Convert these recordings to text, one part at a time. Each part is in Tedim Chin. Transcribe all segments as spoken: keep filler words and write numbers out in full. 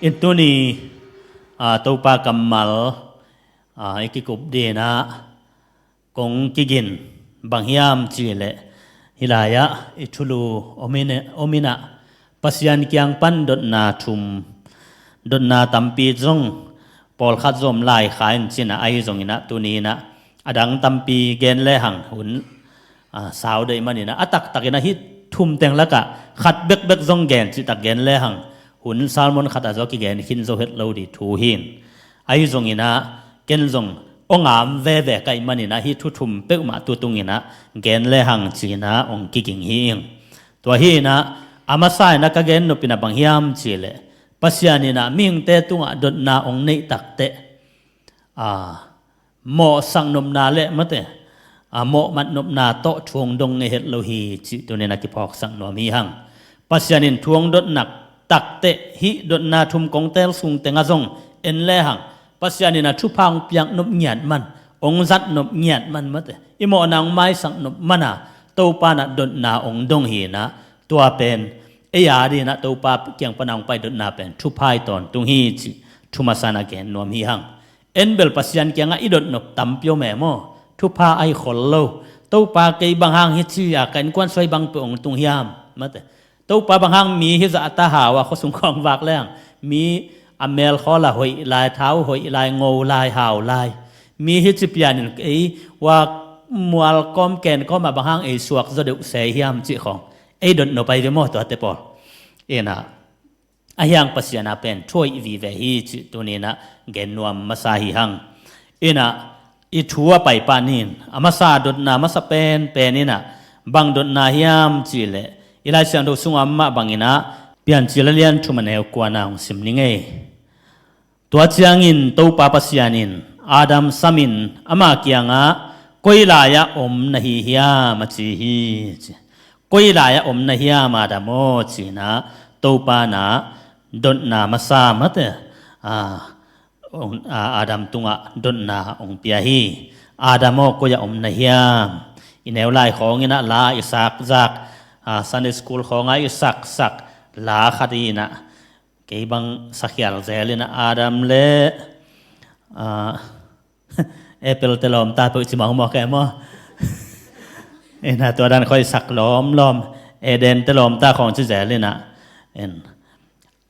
In tuni, aa, Topa kammal, aa, i kikup dinah kong kigin bang hiam cihleh, hih lai-ah i thulu om in, om inah Pasian kiang pan dotna thum, dotna tampi zong pawlkhat zong laikha in cinah, ahi zonginah tuni inah a dang tampi gen lehang hun, aa, sau deih maninah, a taktakinah hih thum teng lakah khat bekbek zong gen cihtak gen lehang hun sermon khatah zong kigen khin zo het lo ding thu hi in. Ahi zonginah ken zong ong am veve ka hih maninah hih thu thum peuhmah tutunginah gen lehang cinah ong kiging hi ing. Tua hi inah a masa inah ka gen nop inah bang hiam cihleh, Pasian inah mihingte tungah dotna ong neih takteh, aa, mawhsak nopna le mate, aa, mawhmat nopna tawh thu ong dong ngei het lo hi cih tuni inah kiphawksak nuam hi hang. Pasian in thu ong dotna takteh hih dotna thum kong teel sung tengah zong en lehang Pasian inah thupha ong piak nop ngiat man, ong zat nop ngiat man mate, i mawhna ong maisak nop mana Topa inah dotna ong dong hi inah, tua pen ei a dinah Topa kiang pana ong pai dotna pen thupha i tawntung hi cih thu masa inah gen nuam hi hang. En bel Pasian kiangah i dot nop tampi om e maw? Thupha ahi khol lo. Topa, kei bang hang hi ci-a ka innkuan suai bang peuh ong tung hiam mate. Topa, bang hang mi hi zah a ta hau a khuasung khawng vak lehang mi a mel khawl a hoih lai, thau hoih lai, ngo lai, hau lai. Mi hi ci pianin ei ua mual kawm ken kawmah bang hang ei suak zaw deuh se hiam cih khawng ei dot nop ahi ve maw tuate pawl? Inah a hiang Pasian a pen thu hoih vive hi cih tuni inah gen nuam masa hi hang. Inah i thu a paipah nin, a masa dotna masa penpen inah bang dotna hiam cihleh, i Lai Siangtho sungah mah banginah Piancil a lian thum a neu kuana hong sim ni ngei. Tua ciangin Topa Pasian in Adam samin ama kiangah, "Koi lai-ah om na hi hiam?" a ci hi ci. "Koi lai-ah om na hiam, Adam aw?" cinah Topa inah dotna masa mate, aa, ong, aa, Adam tungah dotna ong pia hi. "Adam aw, koi-ah om na hiam?" I neu lai khawng inah la i sakzak, aa, Sunday school khawngah i saksak la khat inah, kei bang sakhial zel inah Adam le, aa, Apple te lawmta peuh ci mawkmawk e maw? Inah tua dan khoi sak lawmlawm, Eden te lawmta khawng ci zel inah, en,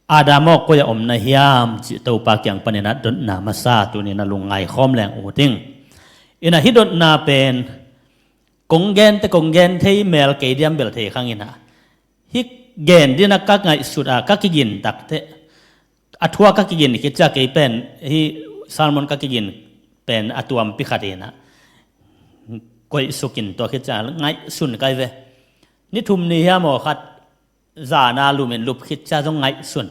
"Adam aw, koi-ah om na hiam?" cih Topa kiang paninah dotna masa tuni inah lungngai khawm leng ut ing. Inah hih dotna pen kong gen teh kong gen thei mel kei diam bel thei khang inah, hih gen dinah ka ngaihsut a ka kigin takteh, a thu a ka kigin khit ciang kei pen hih sermon ka kigin pen a tuampi khat inah koihsuk in tua khit ciang ngaihsun ka hi ve. Ni thum ni hiam aw khat zan a lumin lup khit ciang zong ngaihsun.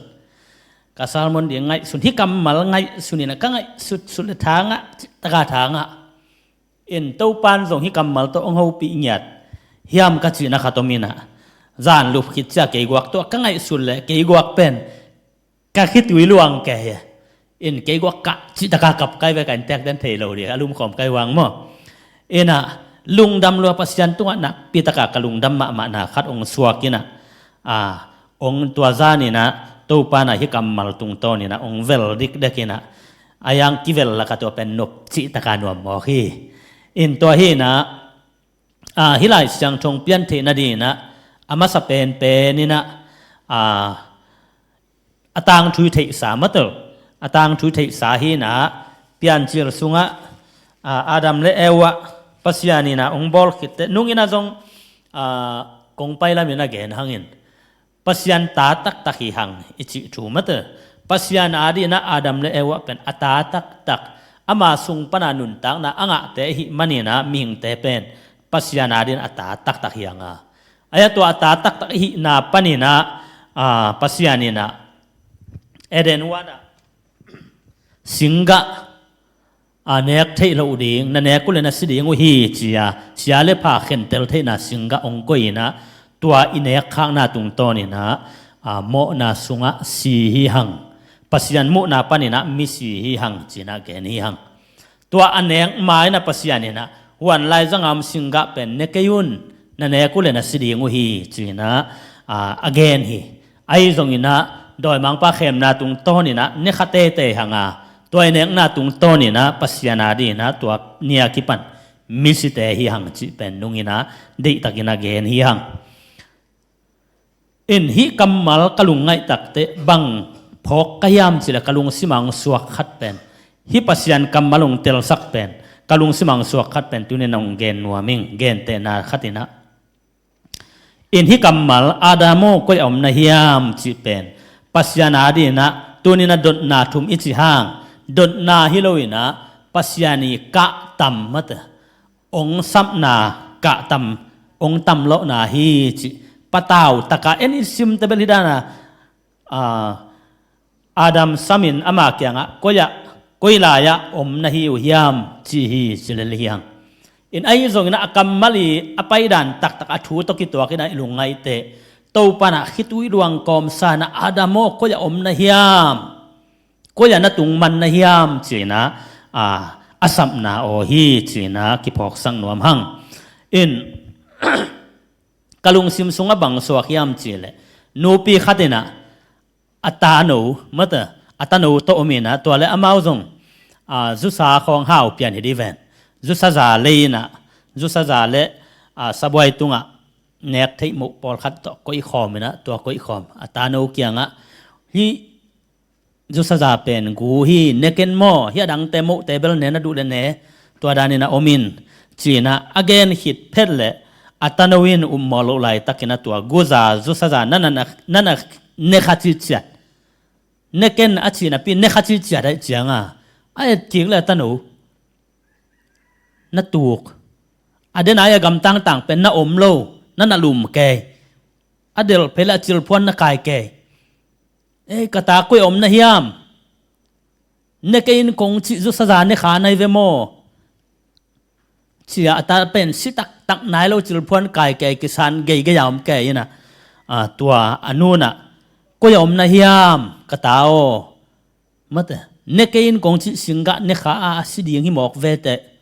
Ka sermon ding ngaihsun, hih kammal ngaihsun inah ka ngaihsutsut le tha ngah, taka tha ngah. In Topan zong hih kammal tawh ong hopih ngiat hiam ka cihna khat om inah, zan lup khit ciang kei guak tawh ka ngaihsun le kei guak pen ka khitui luang kei hi. In kei guak kah cih taka kap ka hi ve, ka inntek den thei lo ding a lumkhawm ka hi uh hang maw? Inah lungdam lua, Pasian tungah nakpi taka ka lungdam mahmahna khat ong suak inah, aa, ong tua zan inah Topa inah hih kammal tungtawn inah ong vel dikdek inah, a hiang kivel lakah tua pen nop cih taka nuam mawk hi. In tua hi inah, aa, hih Lai Siangtho ong pian theih nading inah a masa penpen inah, aa, a tangthu i theihsa mate, a tangthu i theihsa hi inah, Piancil sungah, aa, Adam le Eva Pasian inah ong bawl khit teh nung inah zong, aa, kong pai lam inah gen hang in, Pasian ta taktak hi hang i cih thu mate. Pasian a dinah Adam le Eva pen a ta taktak, ama sung pana nuntakna a ngahte ahih maninah mihingte pen Pasian a dinah a ta taktak hi hang a. Ahi a, tua a ta taktak i hihna paninah, aa, Pasian inah Eden huanah singgah, aa, nek theih loh ding, na nek uh le na si ding uh hi ci-a, sia le pha khentel theihna singgah ong koih inah, tua i nek khakna tungtawn inah, aa, mawhna sungah si hi hang. Pasian muhna paninah misi hi hang cinah gen hi hang. Tua a nek ma inah Pasian inah, "Huan lai zanga om singgah pen ne kei un, na nek uh le na si ding uh hi," cinah, aa, a gen hi. Ahi zonginah dawimangpa khemna tungtawninah ne kha teitei hanga, tua i nekna tungtawninah Pasian adinah tua ni a kipan misite hi hang cih pen nunginah deihtakinah gen hi hang. In hih kammal ka lungngaih takteh bang phawk ka hiam cileh ka lungsimah hong suak khat pen, hih Pasian kammal hong telsak pen, ka lungsimah hong suak khat pen tuninah hong gen nuam ing. Gentehna khatinah, in hih kammal Adam aw koi a om na hiam cih pen Pasian adinah tuninah dotna thum i cih hang, dotna hi loinah Pasian i kahtam mate, hong sapna kahtam, hong tamlawhna hi cih patau taka en i simte bel hi dana, ah, Adam samin ama kiangah koi ah, koi lai-ah om na hi uh hiam ci hi ci lel hi hang. In ahi zongin a kammal i a paidan taktak a thu tawh kituakin a i lungngaihte Topanah khitui luang kawmsanah Adam aw koi ah om na hiam, koi ah na tungman na hiam cinah, a, a sapna aw hi cinah kiphawksak nuam hang. In ka lungsim sungah bang suak hiam cileh nupi khatinah a tano mate, a tano tawh ominah tua le amau zong, a, zusa khawng hau pian hi di ven. Zusa za leinah, zusa za le, a, sabuai tungah nek theih moh pawlkhat tawh koihkhawminah tua koihkhawm a tano kiangah hih zusa za pen gu hi, ne ken maw, hih a dangte mohte bel ne na duh le ne, tua danin a om in cinah a gen khit phet le a tano in upmawh loh laitakinah tua guza zusa za nana, nana ne kha ciciat, ne ken a cinapi ne kha ciciat aih cianga a etkik le a tano na tuk. A denai a gamtangtang pen na om lo, na na lum kei. A delh phei le a cilphuan na kai kei. Ei, ka ta koi om na hiam? Ne kei in kong cih zusa za ne kha nai ve maw? Cia a ta pen si taktak nai lo cilphuan kai kei kisan geigei a om kei inah, a, tua a nunah koi a om na hiam ka ta aw? Mate, ne kei in kong cih singgah ne kha a si ding hi mawk vete.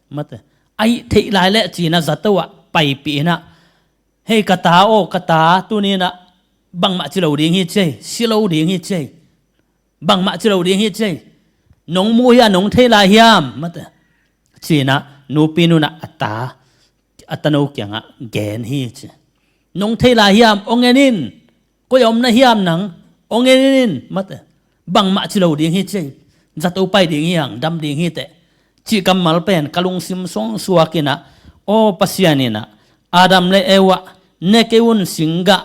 Mate, a hih theih lai leh cinah zato ah paipih inah, hei ka ta aw, ka ta tuninah bangmah ci lo ding hi cei, si lo ding hi cei, bangmah ci lo ding hi cei, nong mu hiam, nong thei lai hiam? Mate, cinah nupi nunah a ta, a tano kiangah gen hi ci. Nong thei lai hiam, ong en in. Koi a om na hiam nang, ong en in, mate. Bangmah ci lo ding hi cei. Zato pai ding hi hang, dam ding hi teh. Cih kammal pen ka lungsim sungah suakinah, aw Pasian inah Adam le Eva ne kei un singgah,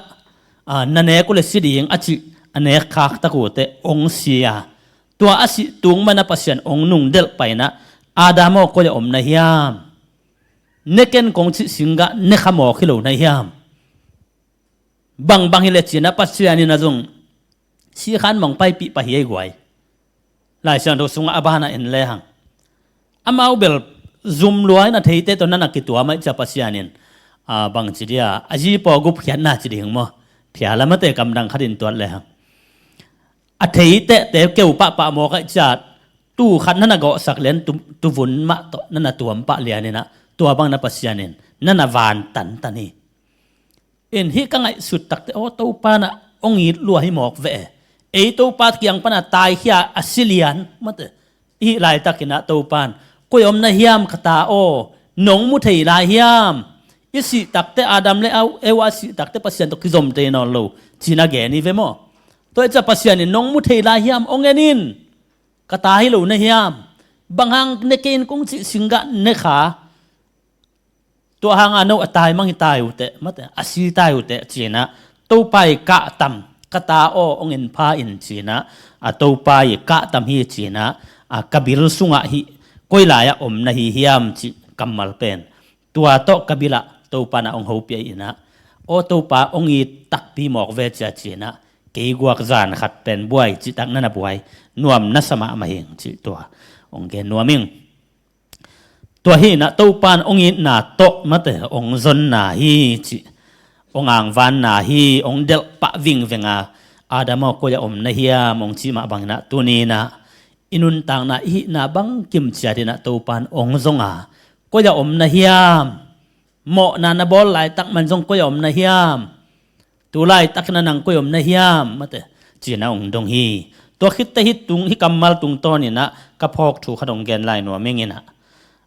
a, na nek uh le si ding a cih a nek khaktak uh teh ong si a, tua a sih tung mana Pasian ong nungdelh painah Adam aw koi a om na hiam? Ne ken kong cih singgah ne kha mawk hi lo na hiam? Bangbang hi le cinah Pasian inah zong sikhan mong paipih pah hi ei guai. Lai Siangtho sungah a banah en lehang amau bel zum luai na theite tawh nana kituam aih cia Pasian in, a, bangci dia a zipaw gupkhiatna ci ding maw? Phiala mate kamdang khatin tuat lehang a theitehte keu pahpah mawk aih ciat tu khat nana gawhsak lian tu, tuvun mah tawh nana tuam pah lianinah tua bang na Pasian in nana van tantan hi. In hih ka ngaihsut takte aw Topa nah ong it lua hi mawk ve e. Ei Topa kiang pana taikhia a si lian mate. Hih laitakinah Topan koi om na hiam ka ta aw, nong mu thei lai hiam? I sih takte Adam le Eva a sih takte Pasian tawh kizom thei nawn lo cina gen hi ve maw? Tua i ca Pasian in nong mu thei lai hiam ong en in. Ka ta hi lo na hiam? Bang hang ne kei in kong cih singgah ne kha. Tua hanga no a tai mang hi tai uh teh mate, a si tai uh teh cinah Topa i kahtam ka ta aw ong en pha in cinah a Topa i kahtam hi cinah a ka bil sungah hih koi lai-ah om na hi hiam cih kammal pen tua tawh ka bilah Topa nah ong hopih inah aw Topa ong it takpi mawk ve cia cinah kei guak zan khat pen buai cihtak nana buai nuam na sa mahmah hing cih tua ong gen nuam ing. Tua hinah Topan ong itna tawh mate ong zonna hi cih ong angvanna hi ong delhpah vingvenga Adam aw koi a om na hiam ong cih mah banginah tuninah i nuntakna i hihna bangkim ciatinah Topan ong zonga koi a om na hiam? Mawhna na bawl laitak man zong koi a om na hiam? Tu laitakin a nang koi om na hiam mate. ci-in ah hong dong hi. Tua khitteh hih tung, hih kammal tungtawnin ah ka phawk thu khat hong gen lai nuam ing in ah,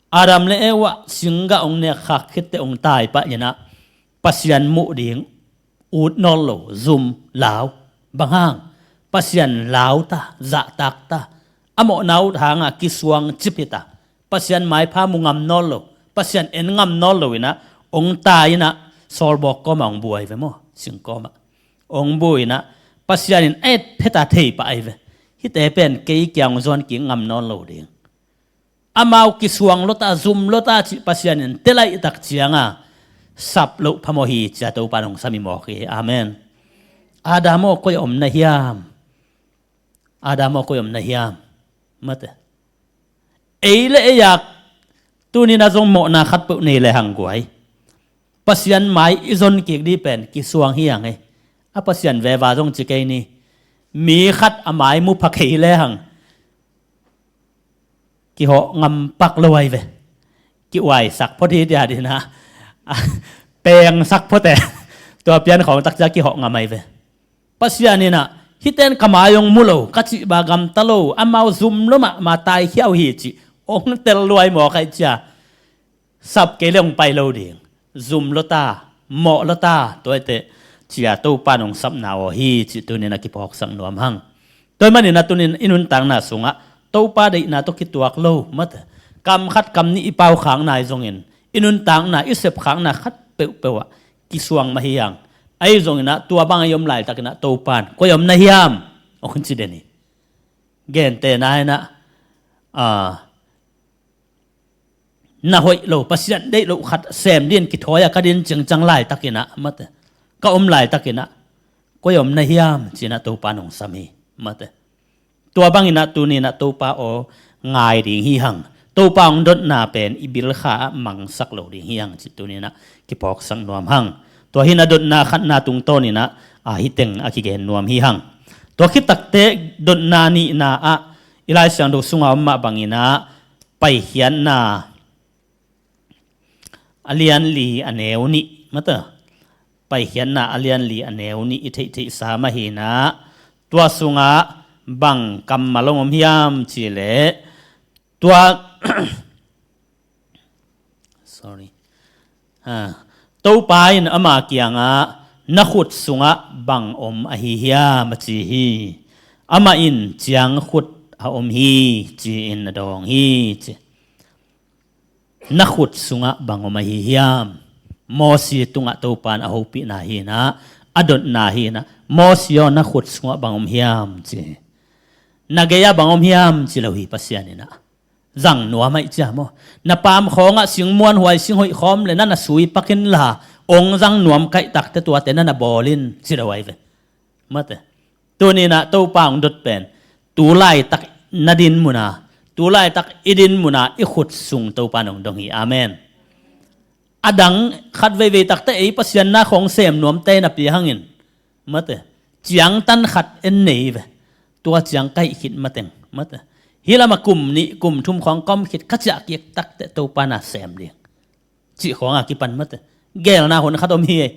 Adam le Eva singgah hong nekkhak khitteh hong tai pah in ah Pasian muh ding ut nawn lo, zum, lau. Bang hang? Pasian lau ta, zahtak ta. A mawhna ut hangah kisuang cip hi ta. Pasian maipha mu ngam nawn lo, Pasian en ngam nawn lo in ah hong tai in ah sawlbawk kawmah hong bu ahi ve maw, sing kawmah. Hong bu in ah Pasian in a et phet a thei pah ahi ve. Hihte pen kei kiang hong zuan kik ngam nawn lo ding. Amau kisuang lua ta, zum lua ta cih Pasian in tel laihtak ciangah sap loh phamawh hi ci-a Topa in hong sam hi mawk hi. Amen. Adam aw, koi a om na hiam? Adam aw, koi a om na hiam? Mate. Ei le ei a tuni-in ah zong mawhna khatpeuh nei lehang guai, Pasian mai i zon kik ding pen kisuang hi hang ei. A Pasian veva zong ci kei ni. Mi khat a mai mu pha kei lehang kihawh ngam pak lo ahi ve. Kiuaisak phot hi, tia ding ah, pengsak phot e. Tua pian khawng tak ciang kihawh ngam ahi ve. Pasian in ah, hihte in ka mai hong mu lo, ka cih bang gamta lo, amau zum lua mahmah, taikhia uh hi cih hong tel lua hi mawk ahih ciang, sap kei leh hong pai lo ding. Zum lua ta, mawh lua ta, tua hi teh, ci-a Topa in hong sapna aw hi cih tuni-in ah kiphawksak nuam hang. Tua ahih manin ah tuni-in i nuntakna sungah Topa deihna tawh kituak lo, mate, kam khat kam nih i paukhakna ahi zongin, i nuntakna, i sepkhakna khat peuhpeuh ah kisuang mah hi hang. Ahi zongin ah tua bang a i om laitakin ah Topa in, koi a om na hiam? Hong ci den hi. Gentehna in ah, ah, na hoih lo, Pasian deih loh khat sem dingin kithawi a ka din ciangciang laitakin ah, mate, ka om laitakin ah, koi a om na hiam? Ci-in ah Topa in hong sam hi, mate. Tua bangin ah tuni-in ah Topa aw ngai ding hi hang. Topa hong dotna pen i bilkha ah mangsak lo ding hi hang cih tuni-in ah kiphawksak nuam hang. Tua hi-in ah dotna khatna tungtawnin ah, a, hih teng a kigen nuam hi hang. Tua khit takteh dotna nihna ah i Lai Siangtho sungah om mah bangin ah Paikhiatna a lian li a neu nih, mate, Paikhiatna a lian li a neu nih i theihtheihsa mah hi-in ah, tua sungah bang kammal hong om hiam cih leh, tua, sorry. Ha, Topa in ama kiangah, na khut sungah bang om ahi hiam, a ci hi. Amah in ciangkhut a om hi, ci-in a dawng hi, ci. Na khut sungah bang om ahi hiam? Mosi tungah Topa in a hopihna hi-in ah, a dotna hi-in ah, Mosi aw, na khut sungah bang om hiam, ci. Na gei-ah bang om hiam, ci lo hi Pasian in ah. Zang nuam ahih ciang maw. Na paam khawngah singmuanhuai singhoih khawm leh na na sui pak inla, hong zang nuam ka hih takteh tuate na na bawl in, ci lo ahi ve. Mate. Tuni-in ah Topa hong dot pen, tu laitak na din mun ah, tu laitak i din mun ah i khut sung Topa in hong dong hi. Amen. A dang khat veivei takteh ei Pasian na khawng sem nuamte napi hangin, mate, ciangtan khat en nei ve. Tua ciang ka hih khit mateng, mate, hih lamah kum nih kum thum khawng ka om khit ka ciah kik takteh Topa na sem ding, cih khawng a kipan, mate, geelna hun khat om hi ei.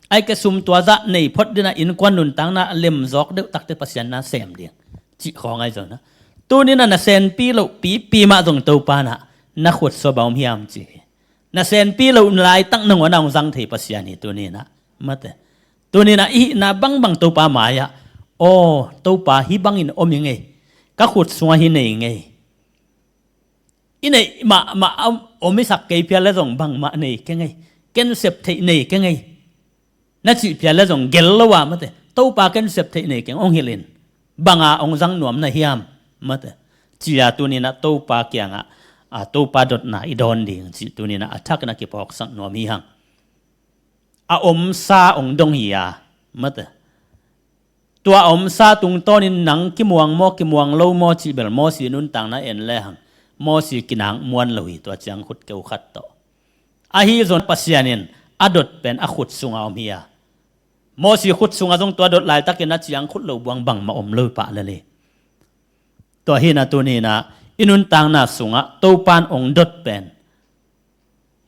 Ahih kei leh sum tua zah nei phot ding a, innkuan nuntakna a lem zawk deuh takteh Pasian na sem ding, cih khawng ahi zongin ah, tuni-in ah na senpi loh pipi mah zong Topa in ah, na khut sungah bang om hiam, ci hi. Na senpi loh laitak nangawn ah hong zang thei Pasian hi tuni-in ah, mate. Tuni-in ah i hihna bangbang Topa mai-ah, aw, Topa, hih bangin om ing ei. Ka khut sungah hih nei ing ei. I neih mahmah om, om i sak kei phial leh zong bangmah nei keng ei. Ken sep theih nei keng ei, na cih phial leh zong gel lo a, mate, Topa, ken sep theih nei keng, hong hilh in. Bang a hong zang nuam na hiam, mate, ci-a tuni-in ah Topa kiangah, a, Topa dotna i dawn ding cih tuni-in ah a thakin ah kiphawksak nuam hi hang. A omsa hong dong hi a, mate. Tua a omsa tungtawnin nang kimuang maw, kimuang lo maw cih bel Mosi nuntakna en lehang, Mosi kinak muan lo hi, tua ciangkhut keu khat tawh. Ahi zong Pasian in a dot pen a khut sungah om hi a, Mosi khut sungah zong tua dot laitakin a ciangkhut lo buang bangmah om lo pah lel hi. Tua hi-in ah tuni-in ah i nuntakna sungah Topa in hong dot pen,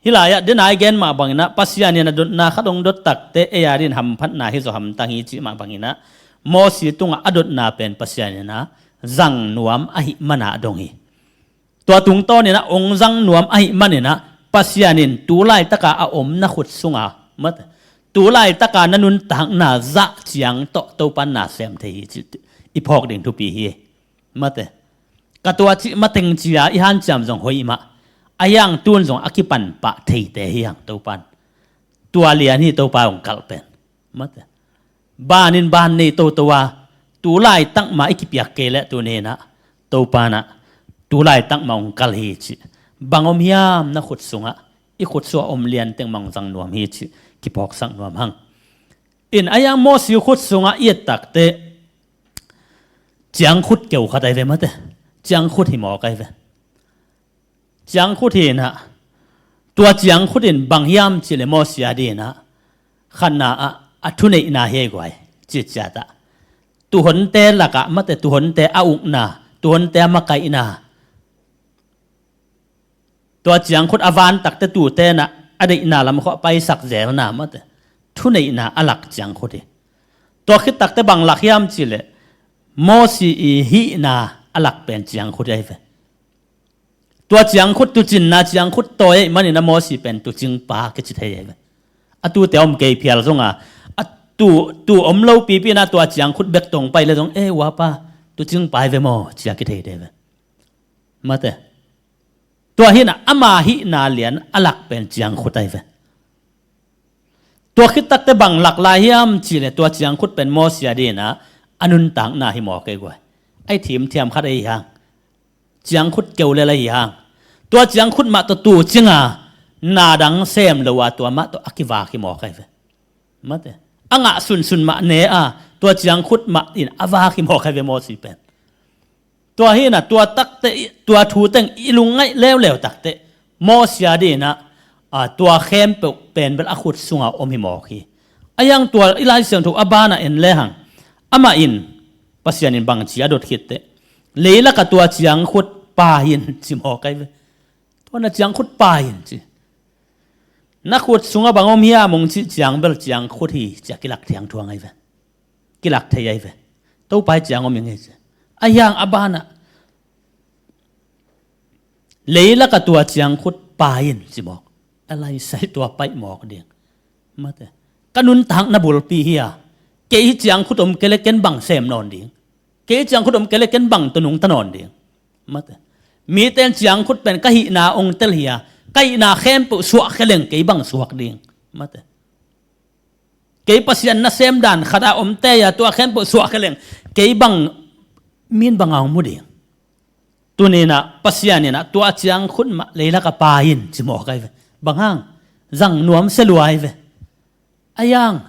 hih lai-ah dena i gen mah bangin ah, Pasian in a dotna khat hong dot takteh ei a dingin hamphatna hi zaw, hamtang hi cih mah bangin ah, Mosi tungah a dotna pen Pasian in ah zang nuam ahih man a dong hi. Tua tungtawn in ah ong zang nuam ahih man in ah Pasian in tu laitaka a om na khut sunga, mate, tu laitaka na nuntakna zah ciang tawh Topan na sem thei hi cih i phawk ding thupi hi. Mate. Ka tua cih mateng cia i hanciam zong hoih mah. A hiang tun zong a kipan pah theite hi hang Topan. Tua lian hi Topa ong kalh pen. Mate. Ban in ban nei toto a, tu laitak mah i kipiak kei leh tuni in ah Topan ah tu laitak mah ong kalh hi cih. Bang om hiam na khut sungah, i khut sungah om lianteng mah ong zang nuam hi cih kiphawksak nuam hang. In a hiang Mosi khut sungah i et takteh ciangkhut keu khat ai ve, mate. Ciangkhut hi mawk ai ve. Ciangkhut hi in ah, tua ciangkhut in bang hiam cih leh Mosi a ding in ah, khatna ah a thuneihna hi ai guai, cih ciat ah, tuhonte lakah, mate, tuhonte a ukna, tuhonte a makaihna, tua ciangkhut a van takteh tute in ah a deihna lam khawng a paisak zelna, mate, thuneihna a lak ciangkhut hi. Tua khit takteh bang lak hiam cih leh Mosi i hihna a lak pen ciangkhut ai ve. Tua ciangkhut tuucinna ciangkhut tawi ahih man in ah Mosi pen tuucingpa kici thei ai ve. A tuute om kei phial zong a, a tuu, tuu om lo pipi in ah tua ciangkhut bek tong pai leh zong, "E, uapa, tuucingpa ai ve maw?" ci-a kithei thei ve. Mate. Tua hi in ah ama hihna lian a lak pen ciangkhut ai ve. Tua khit takteh bang lak lai hiam cih leh tua ciangkhut pen Mosi a ding in ah a nuntakna hi mawk ai guai. Ai thimthiam khat ai hi hang. Ciangkhut keu lel ai hi hang. Tua ciangkhut mah tawh tuucing a, na dang sem lo a tua mah tawh a kivak hi mawk ai ve. Mate. A ngah sunsun mah ne a, tua ciangkhut mah in a vak hi mawk ai ve Mosi pen. Tua hi in ah tua takteh, tua thu teng i lungngaih leuleu takteh Mosi a ding in ah, a, tua khempeuh pen bel a khut sunga om hi mawk hi. A hiang tua i Lai Siangtho a banah en lehang, amah in, Pasian in bangci a dot khitteh, leilakah tua ciangkhut pai in ci mawk ai ve. Tua na ciangkhut pai in ci. Na khut sungah bang om hiam ong cih ciang bel ciangkhut hi ci-a kilak thiang thuang ai ve. Kilak thei ai ve. Topa i ciang om ing ei ci. A hiang a banah, leilakah tua ciangkhut pai in ci mawk. A laisai tua paih mawk ding. Mate. Ka nuntakna bulpi hi a, kei hi ciangkhut om kei leh ken bang sem nawn ding? Kei hi ciangkhut om kei leh ken bang tawh nungta nawn ding? Mate. Mite in ciangkhut pen ka hihna ong tel hi a, ka hihna khempeuh suahkhia leng kei bang suak ding? Mate. Kei Pasian nasem dan khat a om tei a, tua khempeuh suahkhia leng kei bang, min bang a ong mu ding? Tuni in ah Pasian in ah tua ciangkhut mah leilakah pai in ci mawk ai ve. Bang hang? Zang nuam sia lua ai ve. A hiang,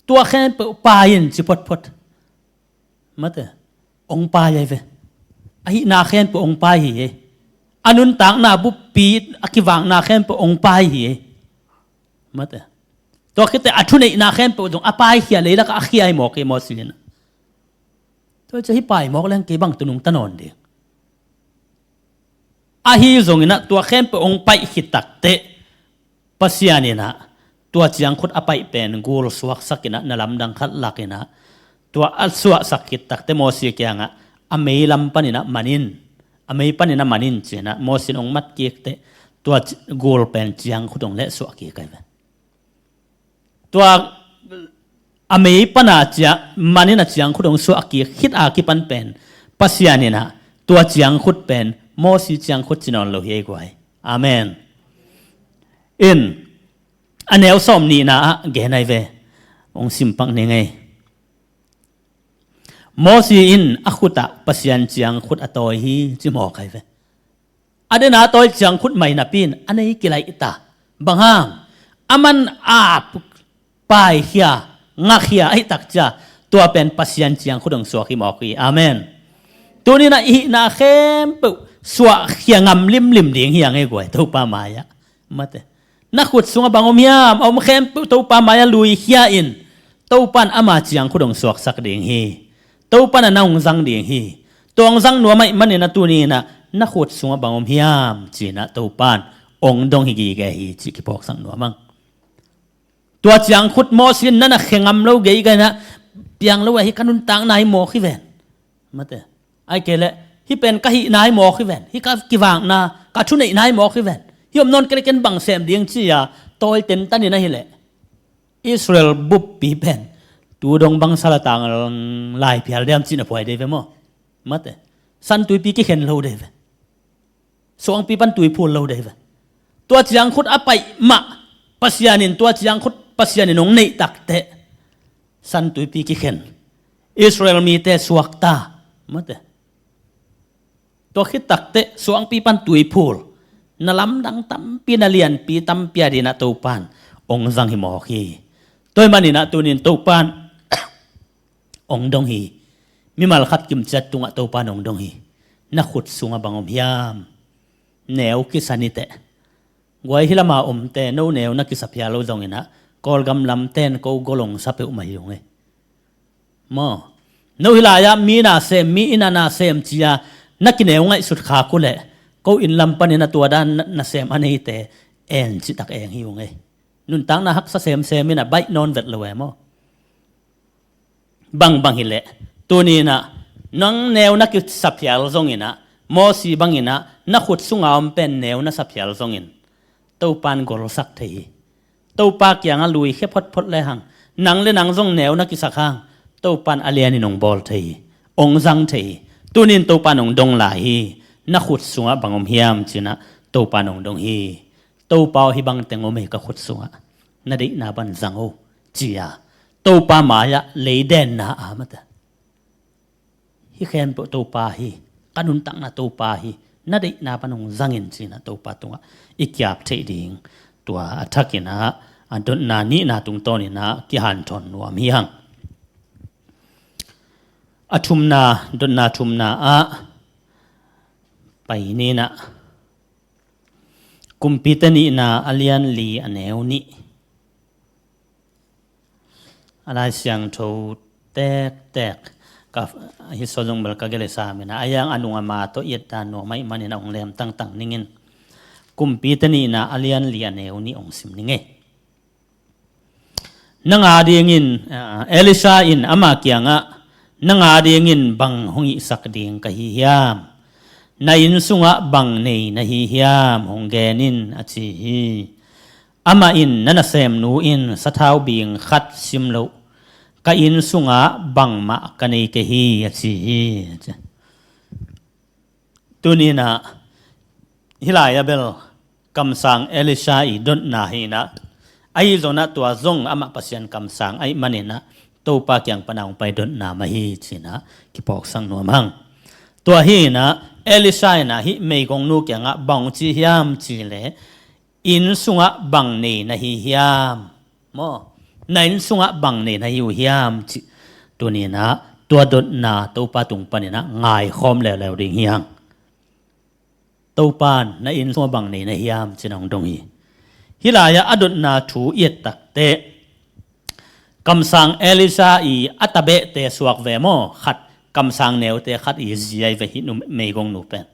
tua khempeuh pai in ci photphot, mate, ong pai ai ve. A hihna khempeuh ong pai hi ei. A nuntakna buppi, a kivakna khempeuh ong pai hi ei. Mate. Tua khitteh a thuneihna khempeuh zong a paikhia, leilakah a khia hi mawk hi Mosi in ah. Tua ciang hih pai mawk leng kei bang tawh nungta nawn ding? Ahi zongin ah tua khempeuh ong paih khit takteh Pasian in ah tua ciangkhut a paih pen gul suaksak in ah, na lamdang khat lak in ah, tua a suahsak khit takteh Mosi kiangah a mei lam panin ah man in, a mei panin ah man in ci-in ah Mosi in ong mat kikteh tua ci-, gul pen ciangkhut ong lehsuah kik ai ve. Tua a mei pana cia-, manin a ciangkhut ong suah a kik khit a kipan pen Pasian in ah tua ciangkhut pen Mosi ciangkhut ci nawn lo hi ei guai. Amen. In, a neu sawm nihna ah gen ai ve. Ong simpak ni ngei. Mosi in a khutah Pasian ciangkhut a tawi hi ci mawk ai ve. A dena tawi ciangkhut mai napi in a nei kilaih ta. Bang hang? A man a paikhia, ngakhia ahih tak cia tua pen Pasian ciangkhut ong suak hi mawk hi. Amen. Tuni in ah i hihna khempeuh suahkhia ngam limlim ding hi hang ei guai, Topa mai-ah. Mate. Na khut sungah bang om hiam, a om khempeuh Topa mai-ah luikhia in, Topa in ama ciangkhut ong suaksak ding hi. Topa in ah na ong zang ding hi. Tua ong zang nuam ahih manin ah tuni in ah na khut sungah bang om hiam ci-in ah Topa in ong dong hi gige hi cih kiphawksak nuam hang. Tua ciangkhut Mosi in na na khe ngam lo gei ka in ah, piang lo a, hih ka nuntakna hi mawk hi ven. Mate. Ai kei leh hih pen ka hihna hi mawk hi ven. Hih ka kivakna, ka thuneihna hi mawk hi ven. Hih om nawn kei leh ken bang sem ding ci-a tawi tentan in ahih leh Israel buppi pen tu dong bang sal a tang lai phial diam cih na phuai dei ve maw? Mate. Santuipi kikhen lo dei ve. Suangpi pan tui phul lo dei ve. Tua ciang khut a paih mah Pasian in, tua ciang khut Pasian in hong neih takteh Santuipi kikhen. Israel mite suakta. Mate. Tua khit takteh suangpi pan tui phul. Na lamdang tampi, na lianpi tampi a dinah Topan hong zang hi mawk hi. Tua ahih maninah tunin Topan hong dong hi. Mimal khat kimciat tungah Topan hong dong hi. Na khut sungah bang om hiam? Neu kisa ni teh. Guai, hih lama omte no neu na kisa phial lo zonginah Kawlgam lamten ko gol hong sa peuhmah hi ung ei. Maw? No hih lai-ah mi nasem, mi inn a nasem ci-a na kineu ngaihsut khak uh leh ko inn lam panin a tua dan na, nasem a neite en citak eng hi ung ei. Nuntakna haksa semsem inah baih nawn vet lo e maw? Bangbang hileh tuninah nang neu na kisa phial zonginah, Mosi banginah na khut sunga om pen neu na sa phial zongin Topan golsak thei hi. Topa kiangah luikhia photphot lehang nang le nang zong neu na kisak hang Topan a lianin hong bawl thei hi. Hong zang thei hi. Tunin Topan hong dong lai hi. Na khut sungah bang om hiam cinah Topan hong dong hi. Topa aw, hih bang teng om hi ka khut sungah, na deihna ban zang o, ci-a Topa mai-ah leidenna a mate. Hih khempeuh Topa hi, ka nuntakna Topa hi, na deihna ban hong zangin cinah Topa tungah i kiap theih ding. Tua a thakinah a dotna nihna tungtawninah kihanthawn nuam hi hang. A thumna, dotna thumna ah pai ninah Kumpite nihna a lian li a neu nih. A Lai Siangtho tektek ka hih sawzung bel ka gelesa mina a yang a nung a ma tawh i et dan nuam ahih manin a hong lem tangtang ningin Kumpite nihna a lian li a neu nih hong sim ning ei. Nang a dingin, ah, Elisha in ama kiangah, nang a dingin bang hong hihsak ding ka hi hiam? Na inn sungah bang nei na hi hiam? Hong gen in, a ci hi. Amah in, na nasemnu in sathau bing khat sim loh, ka inn sungah bangmah ka nei kei hi, a ci hi. Tuninah hih lai-ah bel kamsang Elisha i dotna hinah, ahi zonah tua zong amah Pasian kamsang ahih maninah Topa kiang pana hong pai dotna mah hi cinah kipawksak nuam hang. Tua hinah Elisha inah hih meigongnu kiangah bang hong ci hiam cihleh, inn sungah bang nei na hi hiam? Maw? Na inn sungah bang nei na hi uh hiam cih tuninah tua dotna Topa tung paninah ngaikhawm leuleu ding hi hang. Topan na inn sungah bang nei na hiam cinah hong dong hi. Hih lai-ah a dotna thu i et takteh kamsang Elisha i a tabehte suak ve maw? Khat kamsang neute khat i zi ahi ve hih nu, meigongnu pen.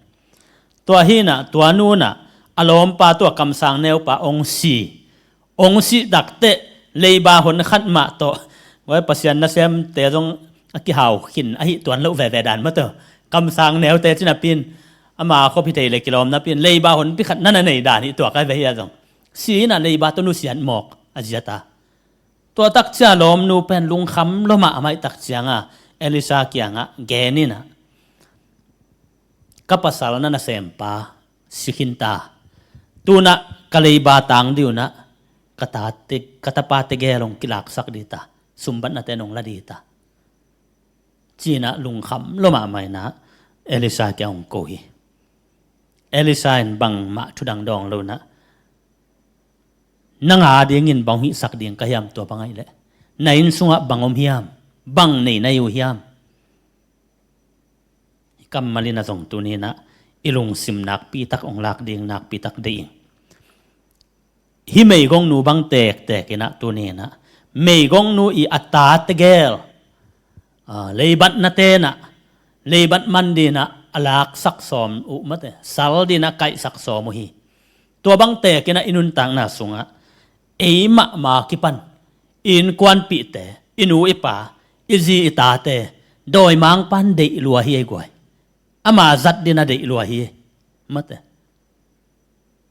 Tua hinah tua nunah a lawmpa tua kamsang neupa hong si. Hong sih takteh leiba hon khat mah tawh, guai, Pasian nasemte zong a kihau khin ahi tuan loh veve dan mah tawh, kamsang neute cinapin ama khop hi thei le kilawm napin leiba honpi khat nana nei dan hi tuak ahi ve hi a zong. Si inah leiba tawh nusiat mawk a ziata. Tua takcia lawmnu pen lungkham lua mahmah i takcianga Elisha kiangah gen inah, ka pasal na nasempa si khinta. Tunah ka leiba tang dih unah ka tate, ka tapate gel hong kilaksak dih ta. Sumbatnate nong la dih ta. Cinah lungkham lua mahmah inah Elisha kiang hong ko hi. Elisha in bangmah thudang dawng lo inah, nang a dingin bang hong hihsak ding ka hiam tua bang ahih leh? Na inn sungah bang om hiam? Bang nei na hi uh hiam? Kammal in a zong tuninah i lungsim nakpitak hong lak ding nakpitak deih ing. Hih meigongnu bang tektek inah tuninah meigongnu i a tate gel, ah, leibatna tenah leibat man dinah a laksak sawm uh mate, sal dinah kaihsak sawm uh hi. Tua bang tekinah i nuntakna sungah ei mahmah kipan i innkuanpihte, i nu i pa, I zi i tate dawimangpa'n deih lua hi ei guai. Ama zat dingin a deih lua hi ei. Mate.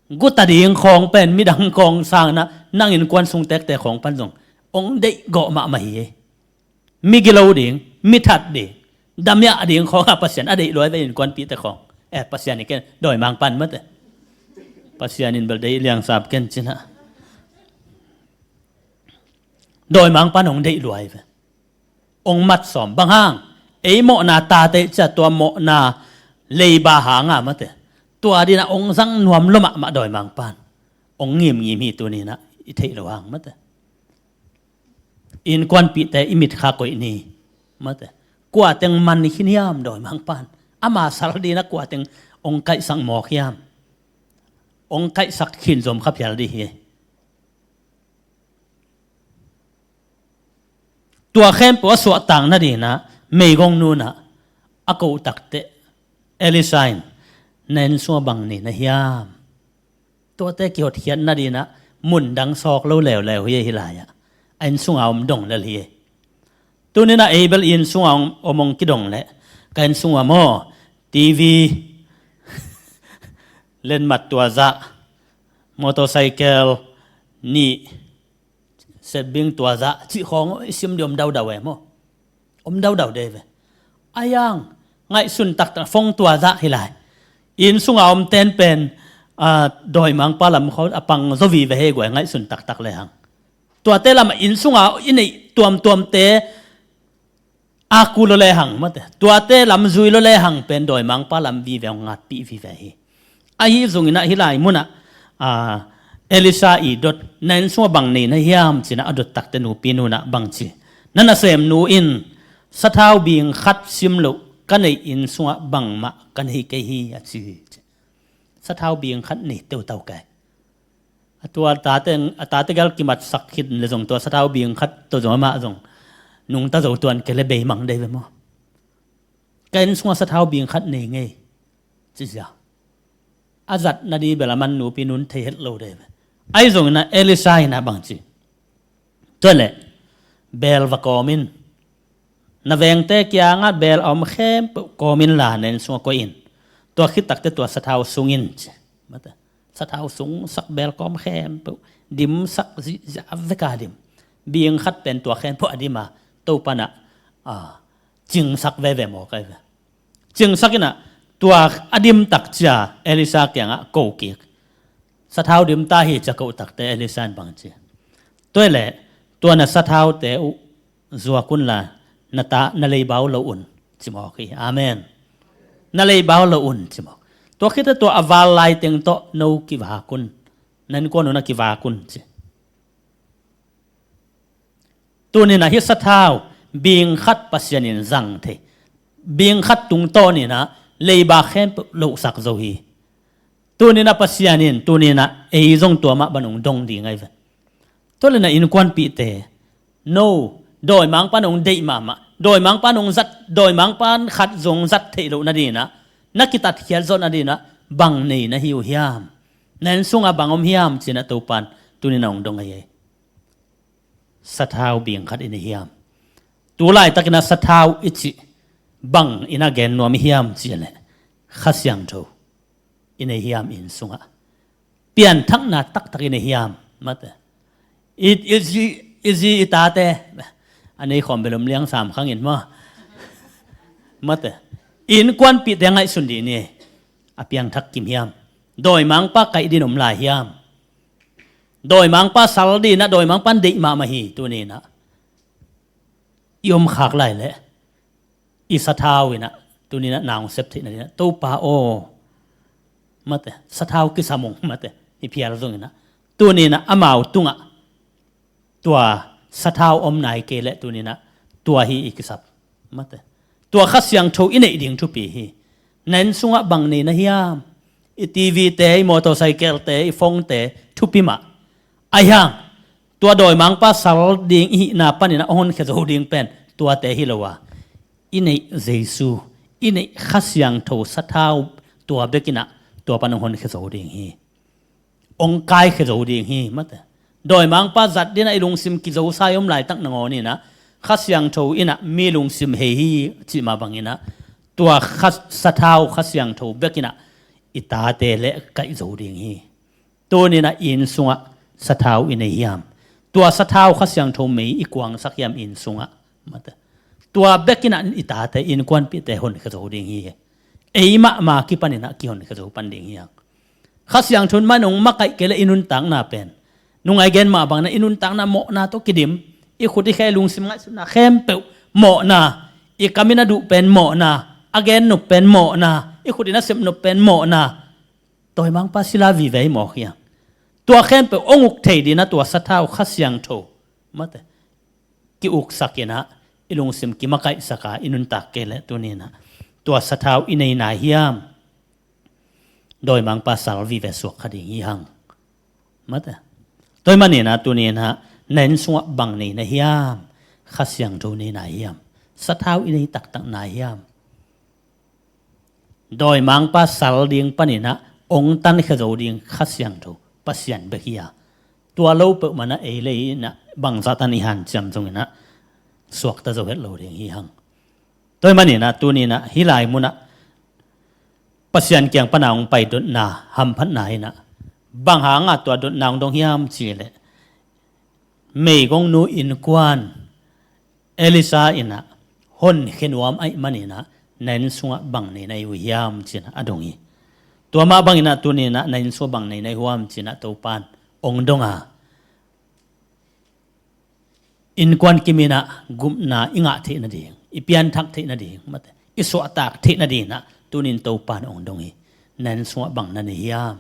Guta ding khawng pen midang khawng sangin ah nang innkuan sung tekte khawng pan zong hong deih gawh mahmah hi ei. Mi gilo ding, mi that ding, damiah ding khawng ah Pasian a deih lua ei ve, innkuanpihte khawng. Eh, Pasian hi ken, dawimangpa'n mate. Pasian in bel deih liangsap ken ci-in ah. Dawimangpa'n hong deih lua ei ve. Hong mat sawm. Bang hang? Ei mawhna tate i cih a, tua mawhna leiba hang a mate. Tua dingin ah hong zang nuam lua mahmah dawimangpa'n. Hong ngimngim hi tuni-in ah i theih loh hang mate. Innkuanpihte i mit kha koih ni. Mate. Kua teng man khin hiam dawimangpa'n? Ama sal dingin ah kua teng hong kaihsak mawk hiam? Hong kaihsak khin zom kha phial ding hi. Tua khempeuh a suahtak nadingin ah meigongnu in ah a koh takteh Elisha in, "Na inn sungah bang nei na hiam?" Tuate kihotkhiat nadingin ah mun dang sawk lo leuleu hi ei, hih lai-ah. A inn sunga om dong lel hi ei. Tuni-in ah ei bel inn sunga om, om hong kidong leh, ka inn sunga maw, T V, lenmat tua zah, motorcycle nih, setbing tua zah, cih khawng i sim ding om daudau e maw. Om daudau dei ve. Ahi hang ngaihsun taktak, phone tua zah hi lai. Inn sunga om ten pen, ah, dawimangpa lam khawng a pang zaw vive hi guai, ngaihsun taktak lehang. Tuate lamah inn sunga i neih tuamtuamte a ku lo lehang mate. Tuate lam zui lo lehang pen dawimangpa lam vive hong ngatpih vive hi. Ahi zongin ah hih lai munah, ah, Elisha i dot, "Na inn sungah bang nei na hiam?" ci-in ah a dot takteh nupinu in ah bang ci? "Na nasemnu in sathau bing khat sim loh ka neih inn sungah bangmah ka nei kei hi," a ci. Sathau bing khat nei teutau kei. A tua a tate, a tate gel kimatsak khit le zong tua sathau bing khat tawh zong amah zong nungta zo tuan kei leh beimang dei ve maw. Ka inn sungah sathau bing khat nei ngei, ci sia. A zat nading bel a man nupinu in thei het lo dei ve. Ahi zongin ah Elisha in ah bang ci? Tua leh beel va kawm in. Na vengte kiangah beel a om khempeuh kawm inla na inn sungah koih in. Tua khit takteh tua sathau sung in ci. Mate. Sathau sungsak, beel kawm khempeuh dimsak, zihziah vek a dim. Bing khat pen tua khempeuh a dim a, Topa in ah, ah, cingsak veve mawk ahi ve. Cingsak in ah tua a dim tak ciang Elisha kiangah ko kik. Sathau dim ta hi ci-a ko takteh Elisha in bang ci? Tua leh tua na sathaute uh zuak unla na ta, na leiba uh lo un, ci mawk hi. Amen. Na leiba uh lo un, ci mawk. Tua khit teh tua a val lai teng tawh no kivak un. Na innkuan uh na kivak un, ci. Tuni-in ah hih sathau bing khat Pasian in zang thei. Bing khat tungtawn in ah leiba khempeuh lohsak zo hi. Tuni-in ah Pasian in, tuni-in ah ei zong tua mah bang hong dong ding ahi ve. Tua leh na innkuanpihte, no, dawimangpa'n hong deih mahmah, dawimangpa'n hong zat, dawimangpa'n khat zong zat theih loh nadingin ah, na kitatkhiat zawh nadingin ah bang nei na hi uh hiam? Na inn sungah bang om hiam? Ci-in ah Topa'n tuni-in ah hong dong ahi hi. Sathau bing khat i nei hiam? Tu laitakin ah sathau i cih bang in ah gen nuam i hiam cih leh Kha Siangtho i nei hiam inn sungah? Pianthakna taktak i nei hiam? Mate. I, i zi, i zi i tate a nei khawm bel om liang sam khang in maw. Mate. Innkuanpihte ngaihsun dih ni. A piangthak kim hiam? Dawimangpa kaih dingin om lai hiam? Dawimangpa sal dingin ah dawimangpa'n deih mahmah hi. Tuni-in ah i om khak lai leh i sathau in ah, tuni-in ah na hong sep theih nadingin ah, Topa aw, mate, sathau kisam ung, mate, i phial zongin ah, tuni-in ah amau tungah tua sathau om nai kei leh tuni-in ah tua hi i kisap, mate. Tua Kha Siangtho i neih ding thupi hi. Na inn sungah bang nei na hiam? I T V te, i motorcycle te, i phone te thupi mah. Ahi hang tua dawimangpa sal ding i hihna panin ah hong honkhia zo ding pen tuate hi lo a, i neih Jesu, i neih Kha Siangtho sathau, tua bekin ah tua pan hong honkhia zo ding hi. Hong kaikhia zo ding hi, mate. Dawimangpa zat dingin ah i lungsim kizosai om laitak nangawn in ah Kha Siangtho in ah mi lungsim hei hi cih mah bangin ah, tua kha, sathau Kha Siangtho bek in ah i tate leh kaih zo ding hi. Tuni-in ah inn sungah sathau i nei hiam? Tua sathau Kha Siangtho mei i kuangsak hiam inn sungah? Mate. Tua bek in ah i tate, innkuanpihte honkhia zo ding hi. Ei mahmah kipanin ah kihonkhia zo pan ding hi hang. Kha Siangtho in mah nong makaih kei leh i nuntakna pen, nong a gen mah bangin ah i nuntakna mawhna tawh kidim, i khut i khe, lungsim, ngaihsutna khempeuh mawhna, i kam in a duh pen mawhna, a gen nop pen mawhna, i khut in a sep nop pen mawhna, dawimangpa sila vive hi mawk hi hang. Tua khempeuh hong uk thei dingin ah tua sathau Kha Siangtho, mate, ki-uksak in ah, i lungsim kimakaihsak a i nuntak kei leh tuni-in ah tua sathau i nei nai hiam? Dawimangpa sal vive suak kha ding hi hang. Mate. Tua ahih manin ah tuni-in ah na inn sungah bang nei na hiam? Kha Siangtho nei nai hiam? Sathau i nei taktak nai hiam? Dawimangpa sal ding panin ah hong tankhia zo ding Kha Siangtho Pasian bek hi a, tua lo peuhmah in ah ei lei in ah bangzah tan i hanciam zongin ah suakta zo het lo ding hi hang. Tua ahih manin ah tuni-in ah hih lai munah Pasian kiang pan a hong pai dotna hamphatna in ah, bang hanga tua dotna hong dong hiam cih leh, meigongnu innkuan Elisha in ah honkhia nuam ahih manin ah, na inn sungah bang nei na hi uh hiam ci-in ah a dong hi. Tua mah bangin ah tuni-in ah na inn sungah bang nei na hi uh hiam ci-in ah Topa'n hong dong a, innkuan kim in ah gupna i ngah theih nading, i pianthak theih nading, mate, i suahtak theih nadingin ah tuni-in Topa'n hong dong hi. Na inn sungah bang na nei hiam?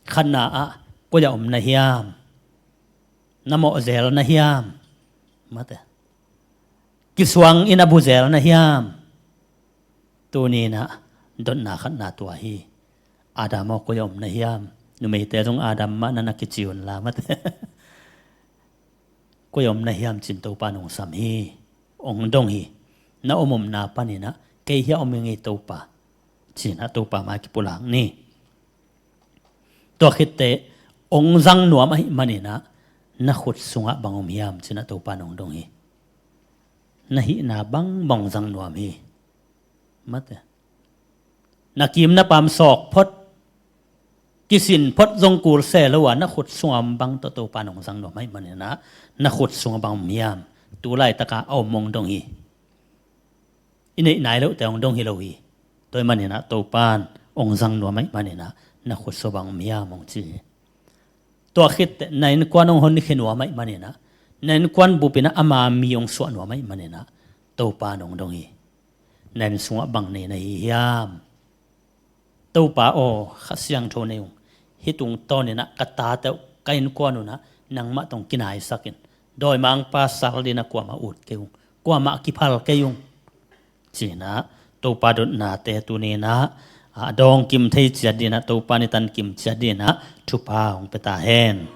Khatna ah koi-ah om na hiam? Na mawh zel na hiam? Mate. Kisuang in a bu zel na hiam? Tuni-in ah dotna khatna tua hi. Adam aw, koi-ah om na hiam? Numeite zong Adam mah na na kici un la, mate. Koi-ah om na hiam ci-in Topa'n hong sam hi. Hong dong hi. Na om omna panin ah, kei hiah om ing ei Topa, ci-in ah Topa mai kipulak ni. Tua khit teh hong zang nuam ahih manin ah, na khut sungah bang om hiam ci-in ah Topa'n hong dong hi. Na hihna bangbang hong zang nuam hi. Mate. Na kim na paam sawk phot, kisin phot zong kul se lo a, na khut sungah om bang tawh Topa'n hong zang nuam ahih manin ah, na khut sungah bang om hiam? Tu laitak a om hong dong hi. I neih nai loh teh hong dong hi lo hi. Tua ahih manin ah Topa'n hong zang nuam ahih manin ah, na khut sungah bang om hiam hong ci hi. Tua khit teh na innkuan hong honkhia nuam ahih manin ah, na innkuan bup in ah ama mi hong suah nuam ahih manin ah, Topa'n hong dong hi. Na inn sungah bang nei na hi hiam? Topa aw, Kha Siangtho nei ung. Hih tungtawnin ah ka tate uh, ka innkuan un ah nangmah tawh kinaisak in. Dawimangpa sal dingin ah kuamah ut kei ung, kuamah kiphal kei ung, ci-in ah Topa dotnate tuni-in ah a dawngkim thei ciat dingin ah, Topa'n i tankim ciat dingin ah thupha hong pia ta hen.